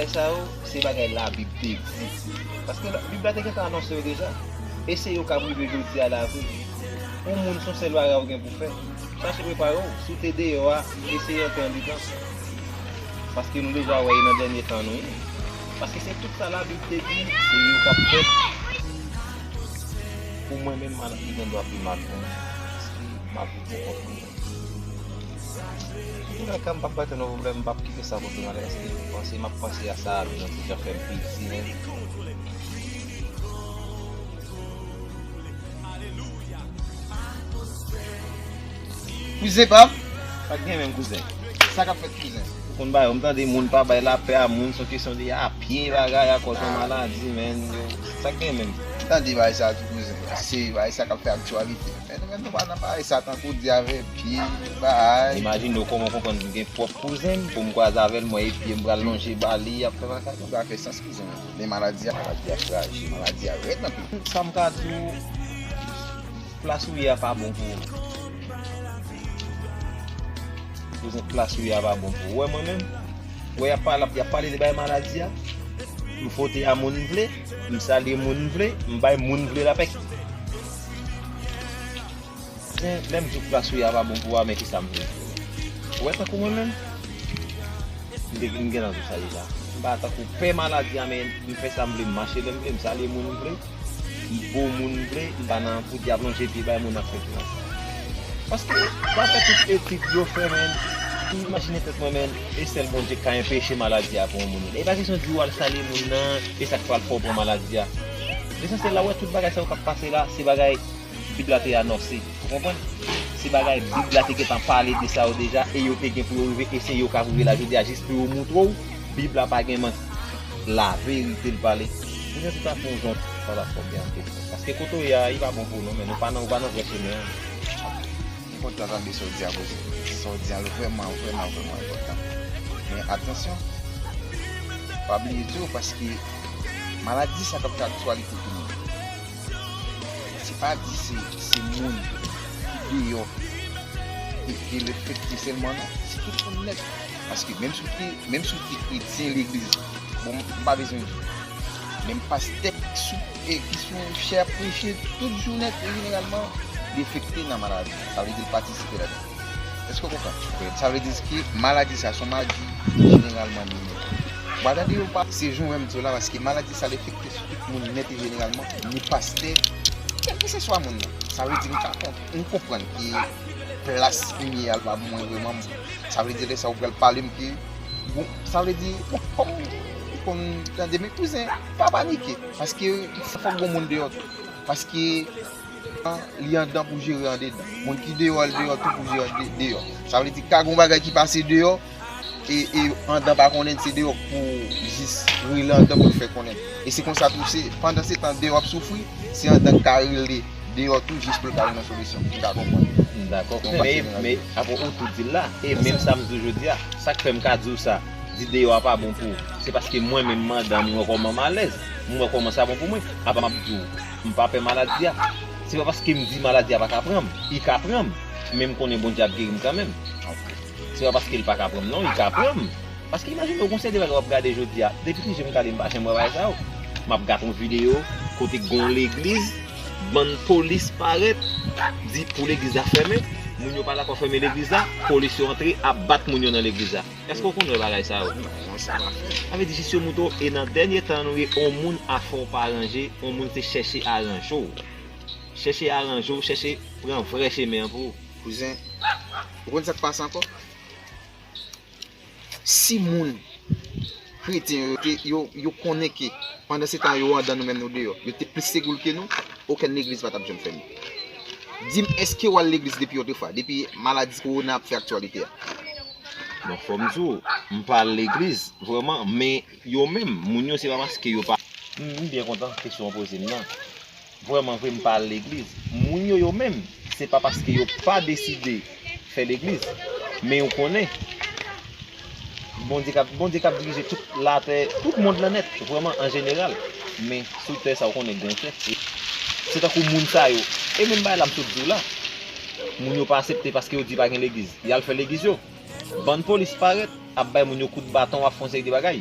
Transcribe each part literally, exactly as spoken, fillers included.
Sa yo, se bagay Labib te di. Paske la- Bib la te gentan anonse yo deja. E se yo k ap rive jodi a la vre. Yon moun, se yon sèl bagay ou gen pou fè. Chache prepare w. Si w te deyò a, eseye antre andedan. Paske nou deja wè e nan dènye tan nou ye. Paske se tout sa Labib te di, se yo k ap fèt. Pou mwen menm, m ap gen dwa pi mal pou mwen. Paske m ap viv pou kont mwen. Antoulèka, m p ap bay tèt mwen pwoblèm, m p ap kite sa poze m atè, paske panse m ap panse a sa, ap jan ti jan fè m piti menm. Kouzen pa m? Sa k gen menm, kouzen? Sa k ap fèt, kouzen? Ou konn bagay yo, m tande moun pa bay lapè a moun, se yon kesyon de apye bagay, akòz yon maladi, men yo, sa k gen menm? M tande bagay sa a tou, kouzen. Se bagay sa k ap fè aktyalite. Men nou menm nou pa nan bagay sa, tankou di avè pye, bagay. Imajine w kòman w konprann m gen pwòp kouzen m, pou m kwaze avè l, m wè e pye m pral lonje ba li, y ap fè makak. Sa fè sans, kouzen. Men maladi a, maladi a frajil, maladi a rèd anpil. Sa m ka di w, plas ou ye a pa bon pou ou. Kouzen, plas ou ye a pa bon pou ou. Ou wè mwen menm, wè y ap pale, y ap pale de bay maladi a, m vote a moun m vle, m salye moun m vle, m bay moun m vle lapè. Men, lè m di w plas ou ye a pa bon pou ou a, men kisa m vle di w? Ou wè tankou mwen menm? M te, m gentan di w sa deja. M pa tankou pè maladi a, men m fè sa m vle, m mache lè m vle, m salye moun m vle, m bo moun m vle, m pa nan pou di ap lonje pye bay moun ap fè ki nan. Paske, dapre tout etid yo fè, men, imajine tèt mwen, men, e sèl Bondye k ka enpeche maladi a pou yon moun. E pa kesyon di w al salye moun nan, e sa k pral fè w pran maladi a. Lesansyèl la, w wè tout bagay sa yo k ap pase la, se bagay Bib la te anonse. Ou konprann? Se bagay Bib la te gentan pale de sa yo deja, e yo te gen pou yo rive, e se yo k ap rive la jodi a, jis pou yo moutre w, Bib la pa gen manti. Laverite l pale. Kouzen, se ta fè yon jan, sa ta fè w byen anpil. Paske kote w ye a, li pa bon pou ou non, men nou pa nan, ou pa nan vrè chemen an. M kontan tande sa w di a, kouzen. Sa w di a vrèman, vrèman, vrèman enpòtan. Men atansyon, pa bliye tou, paske maladi sa k ap fè aktyalite kounye a. Se pa di se, se moun ki deyò ki, ki enfekte sèlman non. Se tout moun nèt. Paske menm si w te, menm si w te kretyen legliz, bon, m pa bezwen di. Menm pastè ki sou, e ki sou chè ap preche tout jounen, jeneralman, li enfekte nan maladi. Sa vle di l patisipe ladan. Èske w konprann? Sa vle di ke maladi sa, se yon maladi jeneralman minè. Ou pa tande yo pa, se jan menm di w la, paske maladi sa, l enfekte sou tout moun nèt e jeneralman, ni pastè, kèlkeswa moun nan. Sa vle di m ka konp-, m konprann ke plas m ye a l pa mwen vrèman. Sa vle di lè sa ou pral pale m ke, bon, sa vle di, bon, kòm, kòm, tande, men kouzen, pa panike, paske fòk gon moun deyò tou. Paske, an, li anndan pou jere andedan. Moun ki deyò a, l deyò tou pou jere ande-, deyò. Sa vle di, ka gon bagay ki pase deyò, e, e anndan pa konnen, se deyò pou jis rele anndan pou l fè konnen. E se konsa tou, se, pandan se tan deyò ap soufri, se anndan k ka rele deyò tou jis pou l ka jwenn yon solisyon. M ka konprann. M dakò. Men, men, apre ou tou di l la, e menm sa m di w jodi a, sa k fè m ka di w sa, di deyò a pa bon pou ou, se paske mwen menm m anndan m wè kòman m alèz, m wè kòman sa bon pou mwen. Apa m ap di w, m pa pè maladi a. Se pa paske m di maladi a pa ka pran m, li ka pran m, men m konnen Bondye ap geri m kanmenm. Se pa paske l pa ka pran m non, li ka pran m. Paske imajine w, gon seri de bagay w ap gade jodi a. Depi ki je m gade, m pa janm wè bagay sa yo. M ap gade yon videyo kote gon legliz, bann polis parèt, di pou legliz la fèmen. Moun yo pa dakò fèmen legliz la, polis yo antre ap bat moun yo nan legliz la. Èske w konn wè bagay sa yo? Non, non, sa pa fè. Sa vle di jis yo moutre w, e nan dènye tan nou ye, yon moun ap fè w pa ranje, yon moun se chèche aranje w. Chèche aranje w, chèche pran vrè chemen an pou ou. Kouzen, ou konn sa k pase ankò? Si moun kretyen yo te, yo, yo konnen ke pandan se tan yo anndan, nou menm nou deyò, yo te plis segou ke nou, okenn legliz pa t ap janm fèmen. Di m, èske w al legliz depi otrefwa, depi maladi kowona ap fè aktyalite a? Bon, fò m di w, m pa al legliz, vrèman, men yo menm, moun yo, se pa paske yo pa. M, m byen kontan kesyon w poze m nan. Vrèman vre, m pa al legliz. Moun yo, yo menm, se pa paske yo pa deside fè legliz, men yo konnen Bondye k ap, Bondye k ap dirije tout latè, tout mond lan nèt, vrèman, an jeneral. Men sou tè sa, ou konnen gen yon chèf. Se tankou moun sa yo. E menm bagay la m sot di w la. Moun yo pa aksepte paske yo di pa gen legliz. Y al fè legliz yo. Bann polis parèt, ap bay moun yo kout baton, ap fè yon seri de bagay.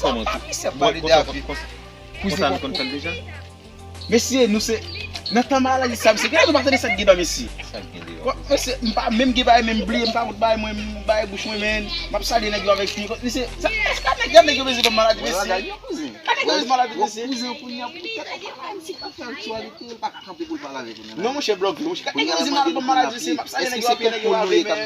Jisteman, tou. Misye ap pale de afi. Konsa nou konn fè l deja. Mesye, nou se nan tan maladi sa, mesye. Gade nou pa tande sa k gen dwa, mesye. Sa k gen deyò? Bon, mesye, m pa menm gen bagay, men m bliye, m pa konn bagay, mwen, m bagay bouch mwen, men m ap salye nèg yo avèk pi. Mesye, sa, sa nèg yo, nèg yo bezwen ban m maladi, mesye. Ka nèg yo bezwen maladi, mesye. Kouzen kounye a, poutèt ou pa menm si pa fè aktyalite, ou pa ka kanpe pou l pale avèk ou nan la. Non, monchè, blòk, monchè. Ka nèg yo bezwen maladi, ban m maladi, mesye. M ap salye nèg yo avèk, nèg yo avèk, men.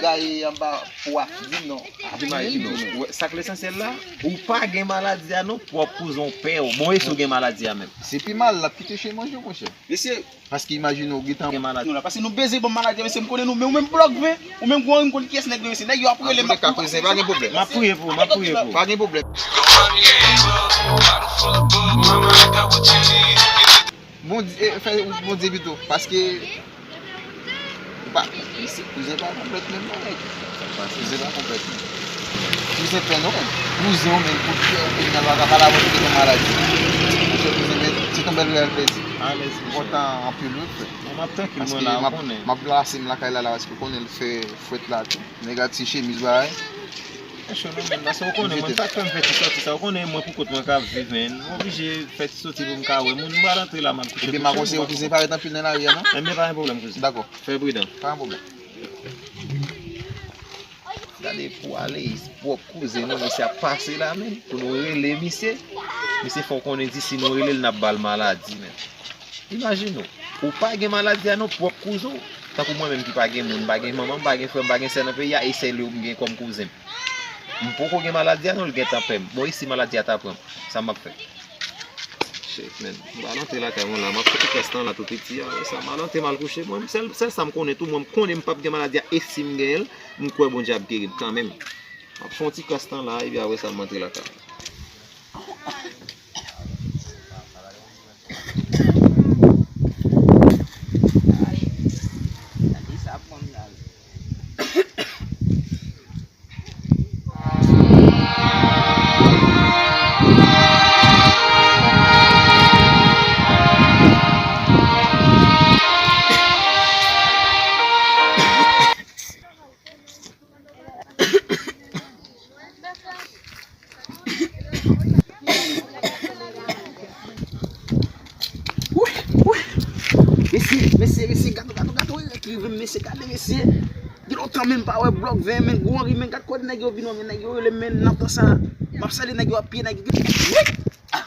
Pou ak di non. Imajine w, sa k lesansyèl la, ou pa gen maladi a non, pwòp kouzen w pè w. Bon, e si w gen maladi a menm? Se pi mal, l ap kite chen manje w, monchè. Mesye, paske imajine w gentan gen maladi. Nou la, paske nou bezwen ban m maladi a, mesye, m konnen nou, men ou menm blòk ven, ou menm gwo, m konn kiyès nèg yo, mesye. Nèg yo ap rele m. Antouka, kouzen, pa gen pwoblèm. M ap priye pou ou, m ap priye pou ou. Pa gen pwoblèm. Bondye, e, fè Bondye pito, paske ou pa, mesye, kouzen pa konplèt menm non, nèg. Kouzen pa konplèt menm. Kouzen pè non, menm. Kouzen w menm, pou kè w, pou l pa ka pale avè w, pou l maladi. Monchè, kouzen, men, se t on bèl, bèl plezi. Alèz, monchè. Kontan anpil, wi, frè. Bon, m ap trankil, mwen la, ou konnen. Paske m ap, m ap plase m lakay la, la, paske ou konnen l fè frèt la, tou. Nèg ak ti chemiz, bagay. Mwen cho non, men, paske ou konnen, mwen, sa k fè m fè ti sòti sa, ou konnen, mwen, pou kont mwen k ap viv, men, m oblije fè ti sòti pou m ka wè moun, m pral antre la, m al kouche. Ebyen, m a konseye w, kouzen, pa ret anpil nan lari a, non? Ebyen, pa gen pwoblèm, kouzen. Dakò. Fè pridan. Pa gen pwoblèm. Gade pou ale, pwòp kouzen nou, misye ap pase la, men, pou nou rele misye. Misye fè w konnen di si nou rele l, n ap ba l maladi, men. Imajine w, ou pa gen maladi a non, pwòp kouzen w. Tankou mwen menm ki pa gen moun, m pa gen manman, m pa gen frè, m pa gen sè nan peyi a, e sèl yo m gen kòm kouzen m. M poko gen maladi a non, l gentan pè m. Bon, e si maladi a ta pran m, sa m ap fè? Shit, man. M pral antre lakay mwen la, m ap fè ti kès tan la tou piti a, wè sa, m al antre, m al kouche. Mwen, sèl, sèl sa m konnen tou, mwen, m konnen m p ap gen maladi a, e si m genyen l, m kwè Bondye ap geri m kanmenm. M ap fè yon ti kès tan la, epi apre sa, m antre lakay mwen. Wi, wi. Mesye, mesye, mesye, gato, gato, gato, wi, rive m, mesye, gade, mesye. Gen lontan menm pa wè blòk ven, men gwo Anri, men gad kote nèg yo vin, men nèg yo rele m, men nan tan sa, m ap salye nèg yo ap piye nèg yo. Wi! Ah!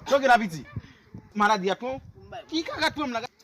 Sa w gen la, piti? Maladi a pran w? Ki ka rat pran m la?